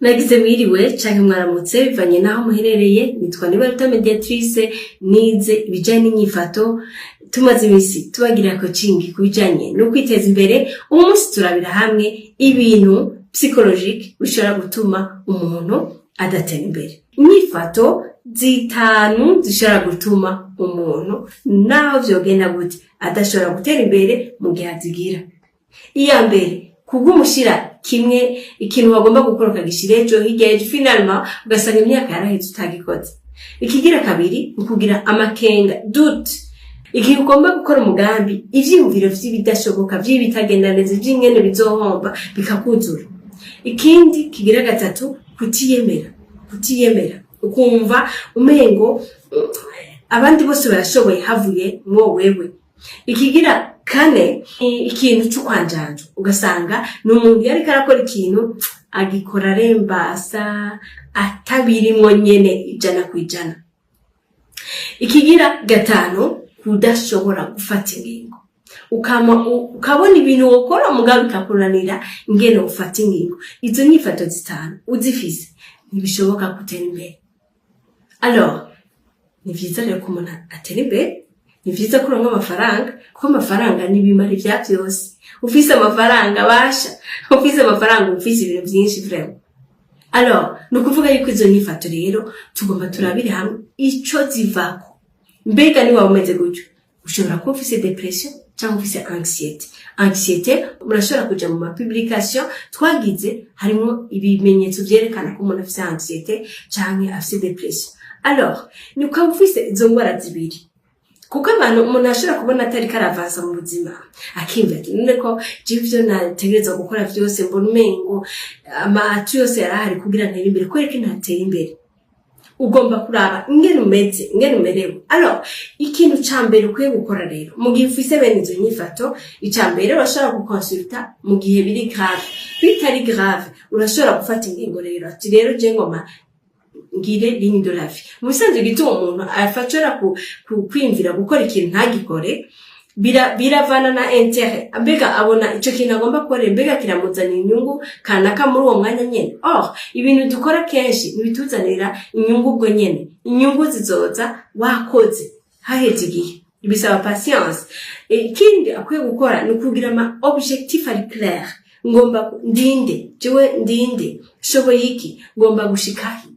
Nagize mwiriwe canke mwaramutse, bivanye n'aho muherereye. Nitwa Nibaruta Mediatrice, nize ibijanye n'inyifato. Tumaze imisi tubagira coaching ku bijanye no kwiteza imbere. Uyu munsi turabira hamwe ibintu psychologique bishobora gutuma umuntu adatera imbere, inyifato zitanu zishobora gutuma umuntu, naho vyogenda gute, adashobora gutera imbere mu gihe azigira. Iya mbere, kubw'umushira kimwe ikintu wagomba gukora ukagishira ejo, hirya ejo, finalement ugasanga imyaka yaraheze utagikoze. Ikigira kabiri ni ukugira amakenga, doute. Igihe ugomba gukora umugambi, ivyiyumviro vy'ibidashoboka, vy'ibitagenda neza, vy'ingene bizohomba bikakuzura. Ikindi kigira gatatu, kutiyemera. Kutiyemera, ukumva umengo abandi bose barashoboye, havuye mwo wewe. Ikigira kane, ikintu c'ukwanjanja. Ugasanga ni umuntu yariko arakora ikintu, agikora arembasa, atabirimwo nyene 100%. Ikigira gatanu, kudashobora gufata ingingo. Ukama ukabona ibintu wokora, mugabo bikakunanira ingene ufata ingingo. Izo nyifato zitanu uzifise, ntibishoboka gutera imbere. Alors, ni vyiza rero ko umuntu atera imbere, ni vyiza ko uronka amafaranga, kuko amafaranga ni ibimara ivya vyose. Ufise amafaranga, basha, ufise amafaranga ufise ibintu vyinshi vraiment. Alors, ni ukuvuga yuko izo nyifato rero tugomba turabire hamwe ico zivako. Mbega niwaba umeze gutyo, ushobora kuba ufise dépression cyangwa ufise anxiété. Anxiété, murashobora kuja mu ma publication twagize, harimo ibimenyetso vyerekana ko umuntu afise anxiété canke afise dépression. Alors, ni ukaba ufise izo ngwara zibiri, kuko abantu, umuntu ashobora kubona atari karavansa mu buzima, akiyumvira ati: "None ko jewe ivyo nategerezwa gukora vyose mbona umengo amatu yose yarahari kugira ntere imbere, kubera ko ntatera imbere?" Ugomba kuraba ingene umeze, ingene umerewe. Alors, ikintu ca mbere ukwiye gukora rero mu gihe ufise bene izo nyifato, ica mbere, urashobora gukonsulta mu gihe biri grave. Bitari grave, urashobora gufata ingingo rero ati: "Rero je ngoma ngire ligne de la vie." Mu bisanzwe, igituma umuntu ashobora kwiyumvira gukora ikintu ntagikore, biravana na intérêt. Mbega abona ico kintu agomba gukora, mbega kiramuzanira inyungu kanaka muri uwo mwanya nyene? Or ibintu dukora kenshi ntibituzanira inyungu ubwo nyene. Inyungu zizoza wakoze haheze igihe, bisaba patience. Ikindi akwiye gukora ni ukugira ama objectif ari clair: ngomba ndinde, jewe ndinde, shoboye iki, ngomba gushikahi?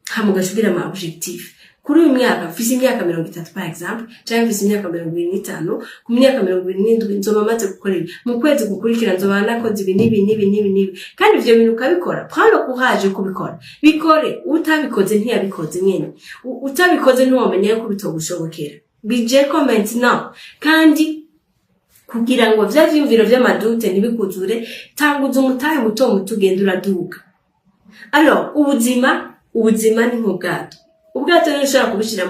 Hama ugaca ugira ama objectif kuri uyu mwaka. Mfise imyaka 30, par exemple, canke mfise imyaka 25. Ku myaka 27 nzoba maze gukora ibi, mu kwezi gukurikira nzoba nakoze ibi n'ibi n'ibi n'ibi n'ibi. Kandi ivyo bintu ukabikora, prends le courage yo kubikora, bikore. Utabikoze ntiyabikoze nyene. Utabikoze ntiwomenya yuko bitogushobokera. Bijeko maintenant. Kandi kugira ngo vya vyiyumviro vy'ama doutes ntibikuzure, tanguza umutahe muto muto, ugenda uraduga. Alors, ubuzima ni nk'ubwato. Ubwato rero ushobora kubushyira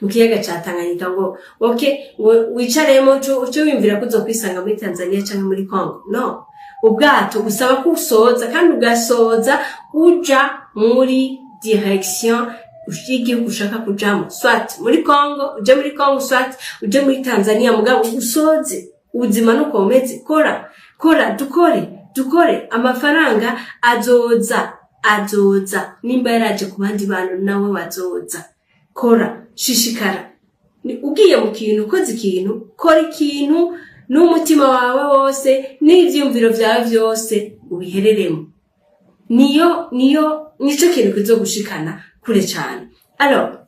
mu kiyaga ca Tanganyika ngo ok, ngo wicaremo, uce wiyumvira ko uzokwisanga muri Tanzania canke muri Congo. No ubwato busaba ko usoza, kandi ugasoza uja muri direction y'igihugu ushaka kujamo, soit muri Congo, uje muri Congo, soit uje muri Tanzania, mugabo usoze. Ubuzima nuko bumeze. Kora, kora, dukore, dukore, amafaranga azoza, azoza. Nimba yaraje ku bandi bantu, nawe bazoza. Kora, shishikara. Ugiye mu kintu, ukoze ikintu, kora ikintu n'umutima wawe wose n'ivyiyumviro vyawe vyose ubihereremo. Niyo nico kintu kizogushikana kure cane. Alors,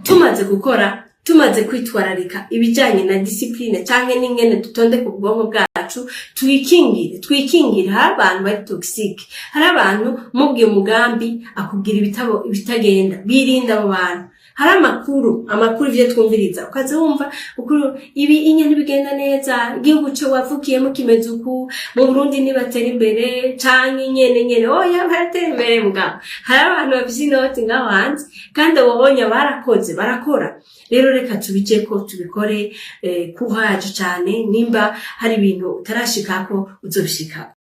tumaze gukora, tumaze kwitwararika ibijanye na discipline canke n'ingene dutondeka ubwonko bwacu, twikingire, twikingire. Hari abantu bari toxique, hari abantu mubwiye umugambi akubwira ibitabo ibitagenda. Birinda abo bantu. Hari amakuru, ivyo twumviriza, ukaza wumva ukuru ibi inye ntibigenda neza, igihugu co wavukiyemo kimeze uku, mu Burundi ntibatera imbere, canke nyene nyene oya, baratera imbere. Mugabo hari abantu bafise inoti ngaho hanze, kandi abo bonya barakoze, barakora. Rero reka tubijeko, tubikore. Courage cane. Nimba hari ibintu utarashikako, uzobishikako.